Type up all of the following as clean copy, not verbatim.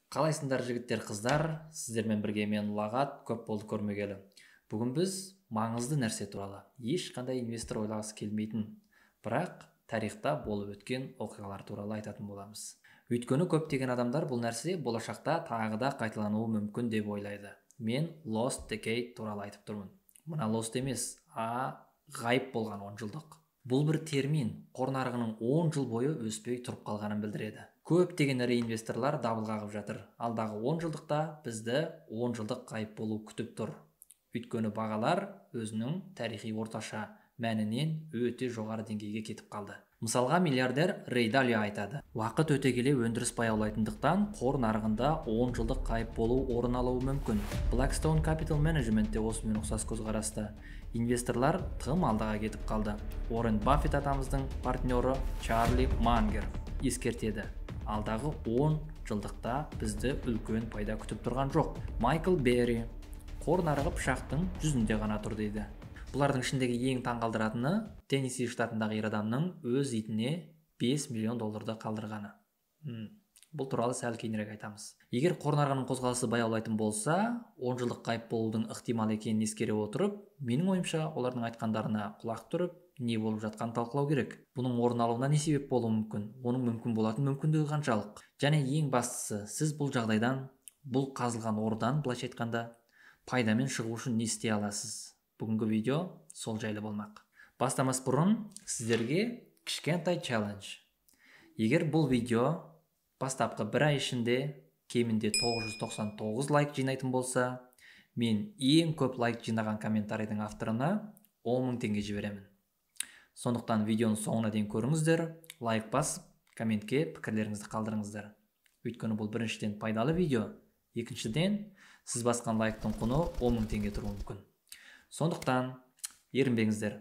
Қалайсыңдар, жігіттер, қыздар? Сіздермен бірге мен, Ұлағат, көп болды көрмегелі. Бүгін біз маңызды нәрсе туралы, ешқандай инвестор ойлағысы келмейтін, бірақ тарихта болып өткен оқиғалар туралы айтатын боламыз. Өйткені көптеген адамдар бұл нәрсе болашақта тағы да қайталануы мүмкін деп ойлайды. Мен Lost Decade туралы айтып тұрмын. Мына Lost емес, а ғайып болған 10 жылдық. Бұл бір термин, қор нарығының 10 жыл бойы өспей тұрып қалғанын білдіреді. Көптеген ірі инвесторлар дабыл қағып жатыр. Алдағы 10 жылдықта бізді 10 жылдық ғайып болу күтіп тұр. Өйткені бағалар өзінің тарихи орташа мәнінен өте жоғары деңгейге кетіп қалды. Мысалға, миллиардер Рэй Далио айтады: уақыт өте келе өндіріс баяулайтындықтан қор нарығында 10 жылдық ғайып болу орын алуы мүмкін. Blackstone Capital Management те осымен ұқсас көзқараста. Инвесторлар тым алдыға кетіп қалды. Уоррен Баффет атамыздың партнері Чарли Мангер ескертеді: алдағы 10 жылдықта бізді үлкен пайда күтіп тұрған жоқ. Майкл Берри қор нарығы пышақтың жүзінде ғана тұр дейді. Бұлардың ішіндегі ең таңғалдыратыны Теннесси штатындағы ер адамның өз итіне 5 миллион долларды қалдырғаны. Бұл туралы сәл кейінірек айтамыз. Егер қор нарығының қозғалысы баяулайтын болса, 10 жылдық ғайып болудың ықтимал екенін ескере отырып, менің ойымша, олардың айтқандарына құлақ түріп, не болып жатқанын талқылау керек. Бұның орын алуына не себеп болуы мүмкін? Оның мүмкін болатын мүмкіндігі қаншалық? Және ең бастысы, сіз бұл жағдайдан, бұл қазылған ордан, былайша айтқанда, пайдамен шығу үшін не істей аласыз? Бүгінгі видео сол жайлы болмақ. Бастамас бұрын сіздерге кішкентай челлендж. Егер бұл видео бастапқы бір ай ішінде кемінде 999 лайк жинайтын болса, мен ең көп лайк жинаған комментарийдің авторына 10 мың теңге жіберемін. Сондықтан видеоның соңына дейін көріңіздер, лайк басып, комментке пікірлеріңізді қалдырыңыздар. Өйткені бұл біріншіден пайдалы видео, екіншіден сіз басқан лайктың құны 10 мың теңге тұруы мүмкін. Сондықтан ерінбеңіздер.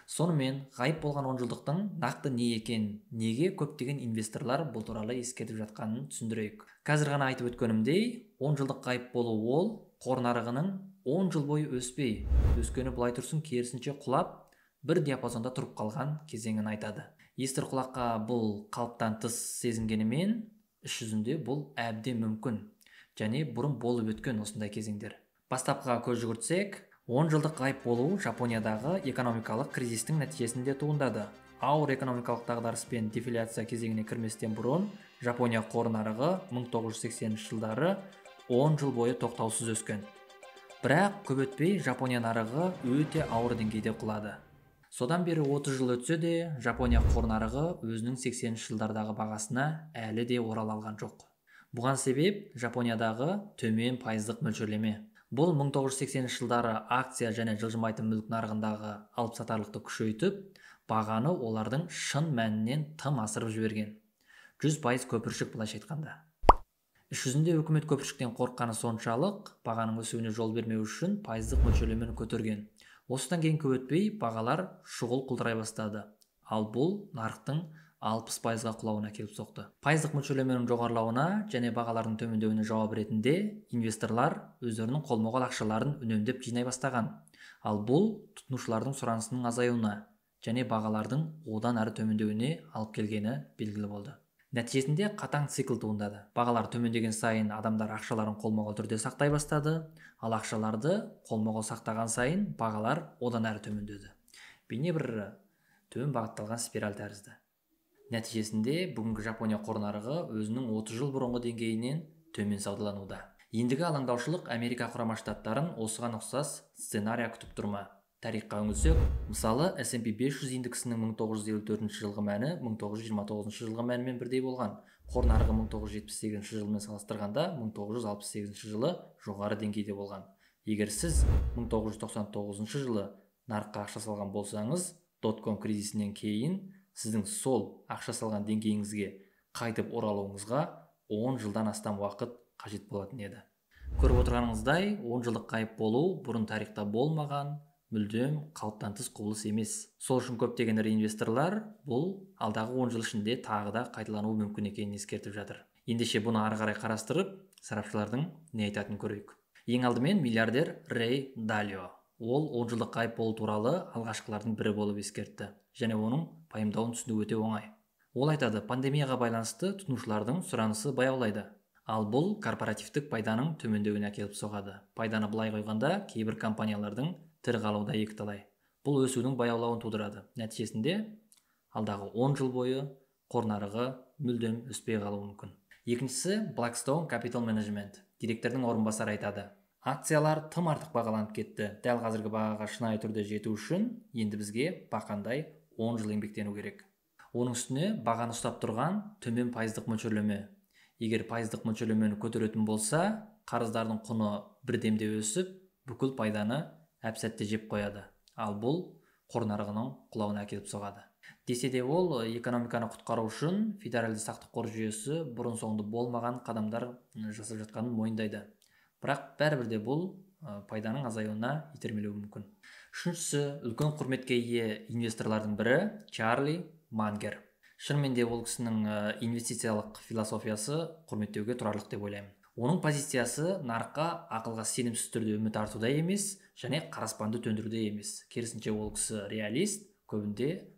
Сонымен, ғайып болған 10 жылдықтың нақты не екенін, неге көптеген инвесторлар бұл туралы ескертіп жатқанын түсіндірейік. Қазір ғана айтып өткенімдей, 10 жылдық ғайып болу ол қор нарығының 10 жыл бойы өспей, өскені былай тұрсын, керісінше құлап, бір диапазонда тұрып қалған кезеңін айтады. Естір құлаққа бұл қалыптан тыс сезінгенімен, іс жүзінде бұл әбден мүмкін және бұрын болып өткен осындай кезеңдер. Бастапқыға көз жүгіртсек, 10 жылдық ғайып болу Жапониядағы экономикалық кризистің нәтижесінде туындады. Ауыр экономикалық дағдарыс пен дефляция кезеңіне кірместен бұрын Жапония қор нарығы 1980 жылдары 10 жыл бойы тоқтаусыз өскен. Бірақ көп өтпей Жапония нарығы өте ауыр деңгейде құлады. Содан бері 30 жыл өтсе де, Жапония қор нарығы өзінің 80 жылдардағы бағасына әлі де орала алған жоқ. Бұған себеп Жапониядағы төмен пайыздық мөлшерлеме. Бұл 1980 жылдары акция және жылжымайтын мүлік нарығындағы алыпсатарлықты күшейтіп, бағаны олардың шын мәнінен тым асырып жіберген. 100% көпіршік, былайша айтқанда. Іс жүзінде үкімет көпіршіктен қорыққаны соншалық, бағаның өсуіне жол бермеу үшін пайыздық мөлшерлемені көтерген. Осыдан кейін көп өтпей бағалар шұғыл құлдырай бастады. Ал бұл нарықтың 60%-ға құлауына келіп соқты. Пайыздық мөлшерлеменің жоғарылауына және бағалардың төмендеуіне жауап ретінде инвесторлар өздерінің қолма-қол ақшаларын үнемдеп жинай бастаған. Ал бұл тұтынушылардың сұранысының азаюына және бағалардың одан әрі төмендеуіне алып келгені белгілі болды. Нәтижесінде қатаң цикл туындады. Бағалар төмендеген сайын адамдар ақшаларын қолма-қол түрде сақтай бастады, ал ақшаларды қолма-қол сақтаған сайын бағалар одан әрі төмендеді. Бейне бір төмен бағытталған спираль тәрізді. Нәтижесінде бүгінгі Жапония қор нарығы өзінің 30 жыл бұрынғы деңгейінен төмен саудалануда. Ендігі алаңдаушылық Америка Құрама Штаттарын осыған ұқсас сценарий күтіп тұр ма? Тарихқа үңілсек, мысалы, S&P 500 индексінің 1954 жылғы мәні 1929 жылғы мәнімен бірдей болған. Қор нарығы 1978 жылмен салыстырғанда 1968 жылы жоғары деңгейде болған. Егер сіз 1999 жылы нарыққа ақша салған болсаңыз, dot-com кризисінен кейін сіздің сол ақша салған деңгейіңізге қайтып оралуыңызға 10 жылдан астам уақыт қажет болатын еді. Көріп отырғаныңыздай, 10 жылдық ғайып болу бұрын тарихта болмаған мүлдем қалыптан тыс құбылыс емес. Сол үшін көптеген ірі инвесторлар бұл алдағы 10 жыл ішінде тағы да қайталануы мүмкін екенін ескертіп жатыр. Ендеше бұны ары қарай қарастырып, сарапшылардың не айтатынын көрейік. Ең алдымен миллиардер Рэй Далио. Ол 10 жылдық ғайып болу туралы алғашқылардың бірі болып ескертті және оның Пайымдауын түсіну өте оңай. Ол айтады, пандемияға байланысты тұтынушылардың сұранысы баяулайды. Ал бұл корпоративтік пайданың төмендеуіне әкеліп соғады. Пайданы былай қойғанда, кейбір компаниялардың тірі қалуы да екіталай. Бұл өсудің баяулауын тудырады. Нәтижесінде алдағы 10 жыл бойы қор нарығы мүлдем өспей қалуы мүмкін. Екіншісі Blackstone Capital Management. Директордың орынбасары айтады: акциялар тым артық бағаланып кетті. Дәл қазіргі бағаға шынайы түрде жету үшін енді бізге бақандай 10 жыл еңбектену керек. Оның үстіне бағаны ұстап тұрған төмен пайыздық мөлшерлеме. Егер пайыздық мөлшерлемені көтеретін болса, қарыздардың құны бірдемде өсіп, бүкіл пайданы әп-сәтте жеп қояды. Ал бұл қор нарығының құлауына әкеліп соғады. Десе де ол экономиканы құтқару үшін федералды сақтық қор жүйесі бұрын соңды болмаған қадамдар жасап жатқанын мойындайды. Бірақ бәрібір де бұл пайданың азаюына итермелеуі мүмкін. Үшіншісі, үлкен құрметке ие инвесторлардың бірі Чарли Мангер. Шынымен де ол кісінің инвестициялық философиясы құрметтеуге тұрарлық деп ойлаймын. Оның позициясы нарыққа ақылға сенімсіз түрде үміт артуда емес, және қараспанды төндіруде емес. Керісінше ол кісі реалист, көбінде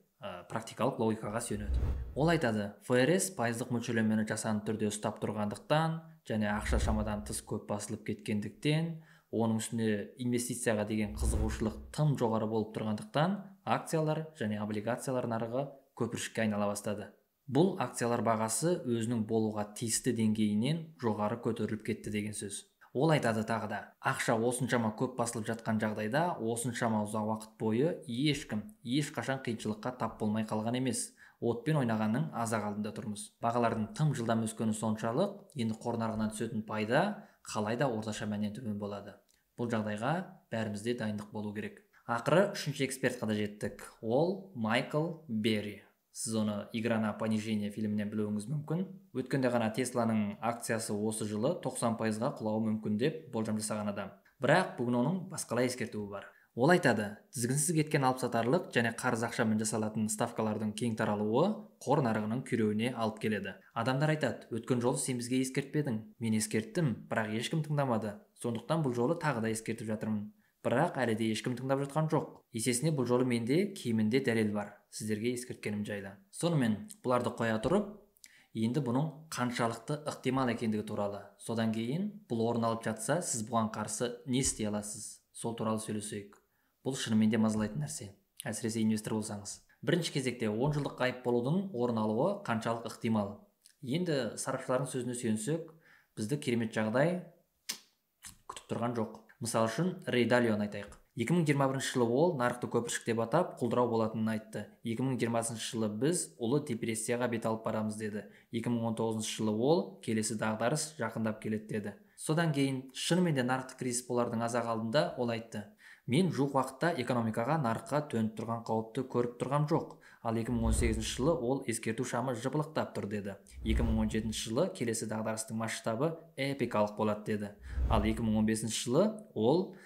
практикалық логикаға сүйенеді. Ол айтады, ФРС пайыздық мөлшерлемені жасанды түрде ұстап тұрғандықтан және ақша шамадан тыс көп басылып кеткендіктен, оның үстіне инвестицияға деген қызығушылық тым жоғары болып тұрғандықтан, акциялар және облигациялар нарығы көпіршікке айнала бастады. Бұл акциялар бағасы өзінің болуға тиісті деңгейінен жоғары көтеріліп кетті деген сөз. Ол айтады тағы да, ақша осыншама көп басылып жатқан жағдайда, осыншама ұзақ уақыт бойы ешкім ешқашан қиыншылыққа тап болмай қалған емес. Отпен ойнағанның аз-ақ алдында тұрмыз. Бағалардың тым жылдам өскені соншалық, енді қор нарығынан түсетін пайда қалай да орташа мәннен төмен болады. Бұл жағдайға бәрімізде дайындық болу керек. Ақыры үшінші экспертқа да жеттік. Ол Майкл Берри. Сіз оны «Игра на понижение» фильмінен білуіңіз мүмкін. Өткенде ғана Тесланың акциясы осы жылы 90%-ға құлауы мүмкін деп болжам жасаған адам. Бірақ бүгін оның басқалай ескертуі бар. Ол айтады, тізгінсіз кеткен алыпсатарлық және қарыз ақшамен жасалатын ставкалардың кең таралуы қор нарығының күйреуіне алып келеді. Адамдар айтады, өткен жолы сен бізге ескертпедің. Мен ескерттім, бірақ ешкім тыңдамады. Сондықтан бұл жолы тағы да ескертіп жатырмын. Бірақ әлі де ешкім тыңдап жатқан жоқ. Есесіне бұл жолы менде кемінде дәлел бар, сіздерге ескерткенім жайлы. Сонымен бұларды қоя тұрып, енді бұның қаншалықты ықтимал екендігі туралы, содан кейін бұл орын алып жатса, сіз бұған қарсы не істей аласыз, сол туралы сөйлесейік. Бұл шынымен де мазалайтын нәрсе, әсіресе инвестор болсаңыз. Бірінші кезекте 10 жылдық ғайып болудың орын алуы қаншалық ықтимал? Енді сарапшылардың сөзіне сүйенсек, бізді керемет жағдай күтіп тұрған жоқ. Мысал үшін Рей Далионы айтайық. 2021 жылы ол нарықты көпіршік деп атап, құлдырау болатынын айтты. 2020 жылы біз ұлы депрессияға бет алып барамыз деді. 2019 жылы ол келесі дағдарыс жақындап келеді деді. Содан кейін шынымен де нарықтық кризис болардың аз-ақ алдында ол айтты: мен жуық уақытта экономикаға, нарыққа төніп тұрған қауіпті көріп тұрғам жоқ. Ал 2018 жылы ол ескерту шамы жыпылықтап тұр деді. 2017 жылы келесі дағдарыстың масштабы эпикалық болады деді. Ал 2015 жылы ол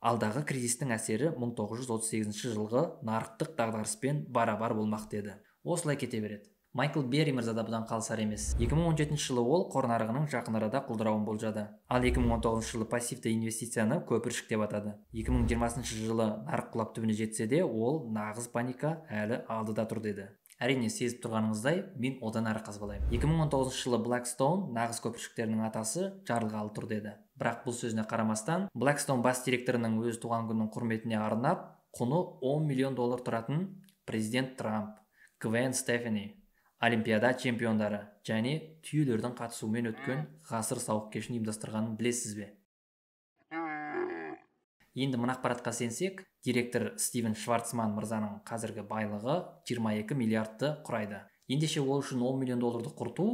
алдағы кризистің әсері 1938 жылғы нарықтық дағдарыспен барабар болмақ деді. Осылай кете береді. Майкл Берри мырза да бұдан қалысар емес. 2017 жылы ол қор нарығының жақын арада құлдырауын болжады. Ал 2019 жылы пассивті инвестицияны көпіршік деп атады. 2020 жылы нарық құлап түбіне жетсе де, ол нағыз паника әлі алдыда тұр деді. Әрине, сезіп тұрғаныңыздай, мен одан әрі қазбалаймын. 2019 жылы Blackstone нағыз көпіршіктерінің атасы жарылғалы тұр деді. Бірақ бұл сөзіне қарамастан, Blackstone бас директорының өз туған күнінің құрметіне арнап, құны 10 миллион доллар тұратын президент Трамп, Гвен Стефани, Олимпиада чемпиондары және түйелердің қатысуымен өткен ғасыр сауық кешін ұйымдастырғанын білесіз бе? Енді мына ақпаратқа сенсек, директор Стивен Шварцман мырзаның қазіргі байлығы 22 миллиардты құрайды. Ендеше ол үшін 10 миллион долларды құрту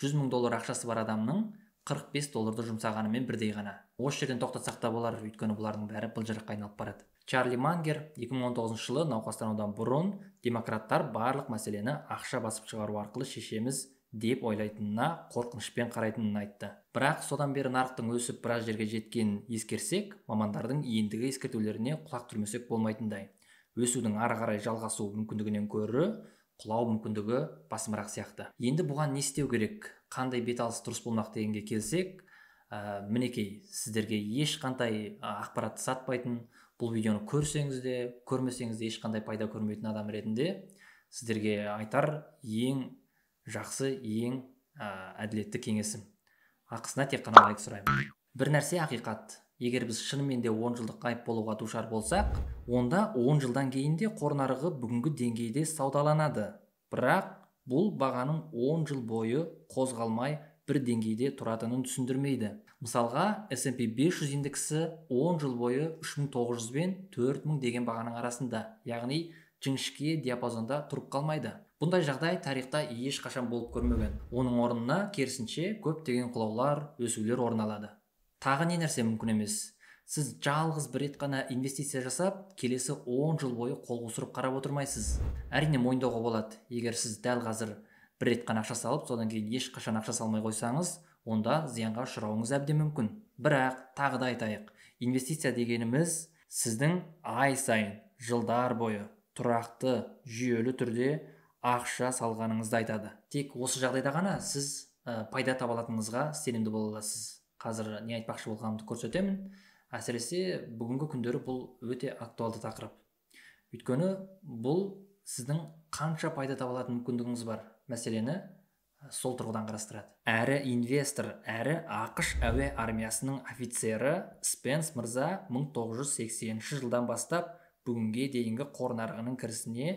100 мың доллар ақшасы бар адамның 45 долларды жұмсағанымен бірдей ғана. Осы жерден тоқтатсақ та болар, өйткені бұлардың бәрі былжыраққа айналып барады. Чарли Мангер 2019 жылы науқастанудан бұрын демократтар барлық мәселені ақша басып шығару арқылы шешеміз деп ойлайтынына қорқынышпен қарайтынын айтты. Бірақ содан бері нарықтың өсіп біраз жерге жеткенін ескерсек, мамандардың ендігі ескертулеріне құлақ түрмесек болмайтындай. Өсудің ары қарай жалғасу мүмкіндігінен гөрі құлау мүмкіндігі басымырақ сияқты. Енді бұған не істеу керек? Қандай бет алыс дұрыс болмақ дегенге келсек, мінекей, сіздерге ешқандай ақпаратты сатпайтын, бұл видеоны көрсеңіз де, көрмесеңіз де ешқандай пайда көрмейтін адам ретінде Сіздерге айтар ең жақсы, ең әділетті кеңесім. Ақысына тек қана лайк сұраймын. Бір нәрсе ақиқат. Егер біз шынымен де 10 жылдық ғайып болуға душар болсақ, онда 10 жылдан кейін де қор нарығы бүгінгі деңгейде саудаланады. Бірақ бұл бағаның 10 жыл бойы қозғалмай бір деңгейде тұратынын түсіндірмейді. Мысалға, S&P 500 индексі 10 жыл бойы 3900 бен 4000 деген бағаның арасында, яғни жіңішке диапазонда тұрып қалмайды. Бұндай жағдай тарихта ешқашан болып көрмеген. Оның орнына керісінше көптеген құлаулар, өсулер орын алады. Тағы не нәрсе мүмкін емес? Сіз жалғыз бір рет қана инвестиция жасап, келесі 10 жыл бойы қол қусырып қарап отырмайсыз. Әрине мойындауға болады. Егер сіз дәл қазір бір рет қана ақша салып, содан кейін ешқашан ақша салмай қойсаңыз, онда зиянға ұшырауыңыз әбден мүмкін. Бірақ тағы да айтайық, инвестиция дегеніміз сіздің ай сайын, жылдар бойы тұрақты, жүйелі түрде ақша салғаныңызды айтады. Тек осы жағдайда ғана сіз пайда таба алатыныңызға сенімді бола аласыз. Қазір не айтпақшы болғанымды көрсетемін. Әсіресе бүгінгі күндері бұл өте актуалды тақырып. Өйткені бұл сіздің қанша пайда таба алатын мүмкіндігіңіз бар мәселені сол тұрғыдан қарастырады. Әрі инвестор, әрі АҚШ әуе армиясының офицері Спенс мырза 1980 жылдан бастап бүгінге дейінгі қор нарығының кірісіне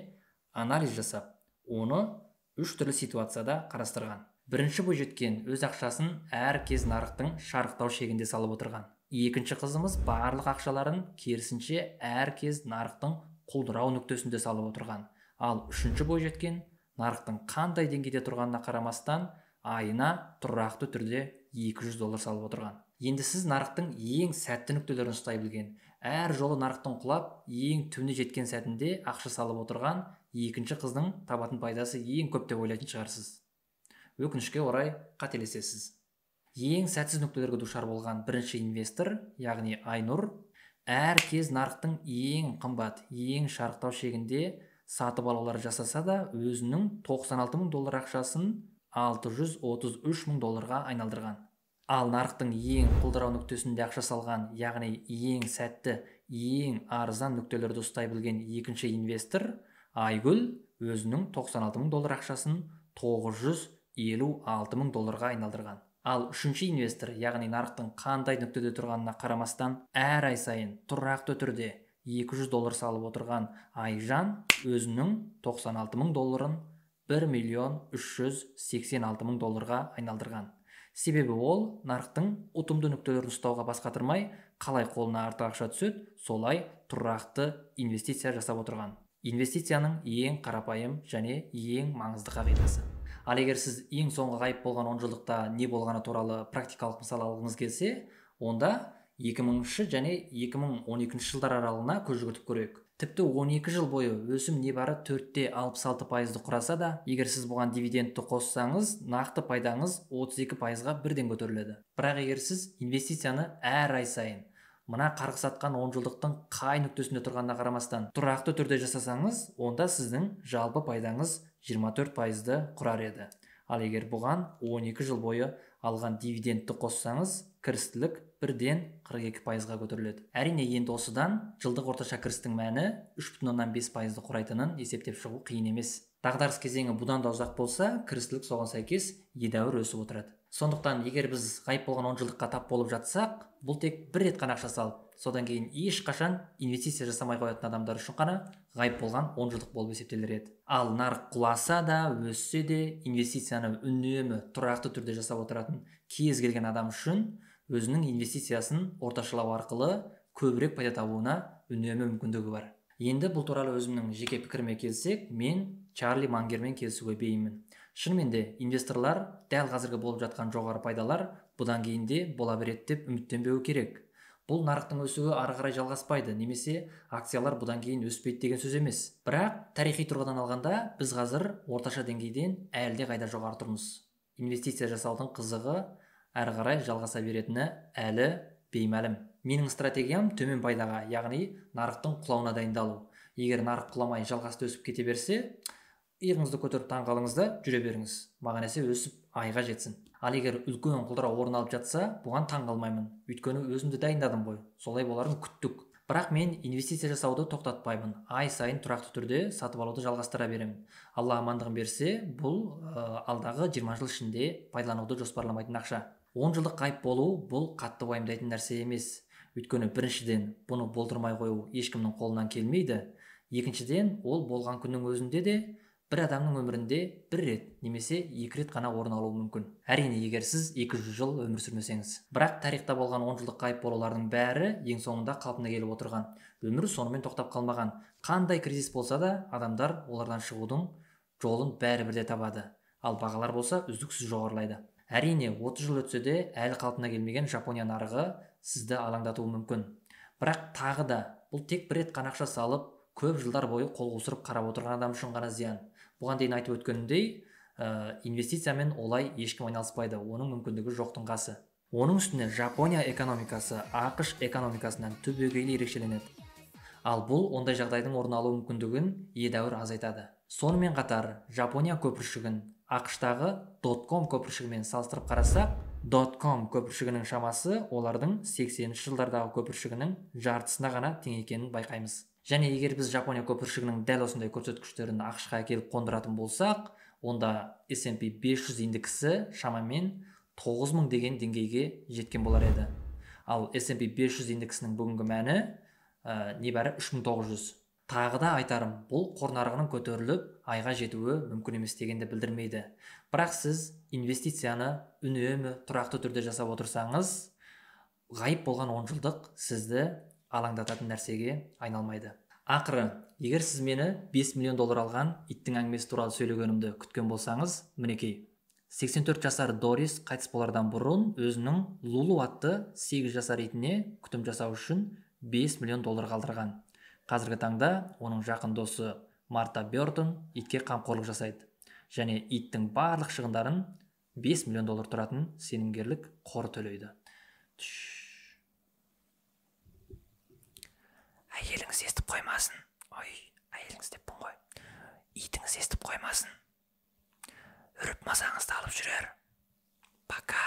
анализ жасап, оны үш түрлі ситуацияда қарастырған. Бірінші бойжеткен өз ақшасын әр кез нарықтың шарықтау шегінде салып отырған. Екінші қызымыз барлық ақшаларын керісінше әр кез нарықтың құлдырау нүктесінде салып отырған. Ал үшінші бойжеткен нарықтың қандай деңгейде тұрғанына қарамастан айына тұрақты түрде $200 салып отырған. Енді сіз нарықтың ең сәтті нүктелерін ұстай білген, әр жолы нарықтың құлап, ең түбіне жеткен сәтінде ақша салып отырған екінші қыздың табатын пайдасы ең көп деп ойлайтын шығарсыз. Өкінішке орай қателесесіз. Ең сәтсіз нүктелерге душар болған бірінші инвестор, яғни Айнұр, әр кез нарықтың ең қымбат, ең шарықтау шегінде сатып алулар жасаса да, өзінің $96 мың ақшасын $633 мың айналдырған. Ал нарықтың ең құлдырау нүктесінде ақша салған, яғни ең сәтті, ең арзан нүктелерді ұстай білген екінші инвестор Айгүл өзінің $96 мың ақшасын $956 мың айналдырған. Ал үшінші инвестор, яғни нарықтың қандай нүктеде тұрғанына қарамастан әр ай сайын тұрақты түрде $200 салып отырған Айжан өзінің $96 мың $1 386 мың айналдырған. Себебі ол нарықтың ұтымды нүктелерін ұстауға бас қатырмай, қалай қолына артық ақша түседі, солай тұрақты инвестиция жасап отырған. Инвестицияның ең қарапайым және ең маңызды қағидасы. Ал егер сіз ең соңғы ғайып болған 10 жылдықта не болғаны туралы практикалық мысал алғыңыз келсе, онда 2000 және 2012 жылдар аралығына көз жүгіртіп көрейік. Тіпті 12 жыл бойы өсім небары 4,66% құраса да, егер сіз бұған дивидендті қоссаңыз, нақты пайдаңыз 32%-ға бірден көтеріледі. Бірақ егер сіз инвестицияны әр ай сайын мына қарғыс атқан 10 жылдықтың қай нүктесінде тұрғанына қарамастан тұрақты түрде жасасаңыз, онда сіздің жалпы пайдаңыз 24%-ды құрар еді. Ал егер бұған 12 жыл бойы алған дивидендті қоссаңыз, кірістілік бірден 42%-ға көтеріледі. Әрине, енді осыдан жылдық орташа кірістің мәні 3,5%-ды құрайтынын есептеп шығу қиын емес. Дағдарыс кезеңі бұдан да ұзақ болса, кірістілік соған сәйкес едәуір өсіп отырады. Сондықтан егер біз ғайып болған 10 жылдыққа тап болып жатсақ, бұл тек бір рет қана ақша салып, содан кейін ешқашан инвестиция жасамай қоятын адамдар үшін қана ғайып болған 10 жылдық болып есептелер еді. Ал нарық құласа да, өссе де, инвестицияны үнемі тұрақты түрде жасап отыратын кез келген адам үшін өзінің инвестициясын орташалау арқылы көбірек пайда табуына үнемі мүмкіндігі бар. Енді бұл туралы өзімнің жеке пікіріме келсек, мен Чарли Мангермен келісуге бейіммін. Шынымен де инвесторлар дәл қазіргі болып жатқан жоғары пайдалар бұдан кейін де бола береді деп үміттенбеуі керек. Бұл нарықтың өсуі ары қарай жалғаспайды немесе акциялар бұдан кейін өспейді деген сөз емес. Бірақ тарихи тұрғыдан алғанда біз қазір орташа деңгейден әлде қайда жоғары тұрмыз. Инвестиция жасаудың қызығы әрі қарай жалғаса беретіні әлі беймәлім. Менің стратегиям төмен пайдаға, яғни нарықтың құлауына дайындалу. Егер нарық құламай жалғасты өсіп кете берсе, иығыңызды көтеріп таң қалыңыз да жүре беріңіз. Маған әсе өсіп айға жетсін. Ал егер үлкен құлдырау орын алып жатса, бұған таң қалмаймын. Өйткені өзімді дайындадым ғой. Солай боларын күттік. Бірақ мен инвестиция жасауды тоқтатпаймын. Ай сайын тұрақты түрде сатып алуды жалғастыра беремін. Алла амандығын берсе, бұл алдағы 20 жыл ішінде пайдалануды жоспарламайтын ақша. 10 жылдық ғайып болу бұл қатты уайымдайтын нәрсе емес. Өйткені біріншіден, бұны болдырмай қою ешкімнің қолынан келмейді. Екіншіден, ол болған күннің өзінде де бір адамның өмірінде бір рет немесе екі рет қана орын алуы мүмкін. Әрине, егер сіз 200 жыл өмір сүрмесеңіз. Бірақ тарихта болған 10 жылдық ғайып болулардың бәрі ең соңында қалпына келіп отырған. Өмір сонымен тоқтап қалмаған. Қандай кризис болса да, адамдар олардан шығудың жолын бәрібір де табады. Ал бағалар болса үздіксіз жоғарылайды. Әрине, 30 жыл өтсе де әлі қалпына келмеген Жапония нарығы сізді алаңдатуы мүмкін. Бірақ тағы да бұл тек бір рет қана ақша салып, көп жылдар бойы қол қусырып қарап отырған адам үшін ғана зиян. Бұған дейін айтып өткенімдей, инвестициямен олай ешкім айналыспайды, оның мүмкіндігі жоқтың қасы. Оның үстіне Жапония экономикасы АҚШ экономикасынан түбегейлі ерекшеленеді. Ал бұл ондай жағдайдың орын алу мүмкіндігін едәуір азайтады. Сонымен қатар Жапония көпіршігін АҚШ-тағы .com көпіршігімен салыстырып қарасақ, .com көпіршігінің шамасы олардың 80-ші жылдардағы көпіршігінің жартысына ғана тең екенін байқаймыз. Және егер біз Жапония көпіршігінің дәл осындай көрсеткіштерін АҚШ-қа әкеліп қондыратын болсақ, онда S&P 500 индексі шамамен 9000 деген деңгейге жеткен болар еді. Ал S&P 500 индексінің бүгінгі мәні небәрі 3900. Тағы да айтарым, бұл қор нарығының көтеріліп айға жетуі мүмкін емес дегенді білдірмейді. Бірақ сіз инвестицияны үнемі тұрақты түрде жасап отырсаңыз, ғайып болған 10 жылдық сізді алаңдататын нәрсеге айналмайды. Ақыры, егер сіз мені 5 миллион доллар алған иттің әңгімесі туралы сөйлегенімді күткен болсаңыз, мінекей. 84 жасар Дорис қайтыс болардан бұрын өзінің Лулу атты 8 жасар итіне күтім жасау үшін 5 миллион доллар қалдырған. Қазіргі таңда оның жақын досы Марта Бёртон итке қамқорлық жасайды. Және иттің барлық шығындарын 5 миллион доллар тұратын сенімгерлік қор төлейді. Әйеліңіз естіп қоймасын. Ой, әйеліңіз деппін ғой. Итіңіз естіп қоймасын. Үріп мазаңызды алып жүрер. Пока.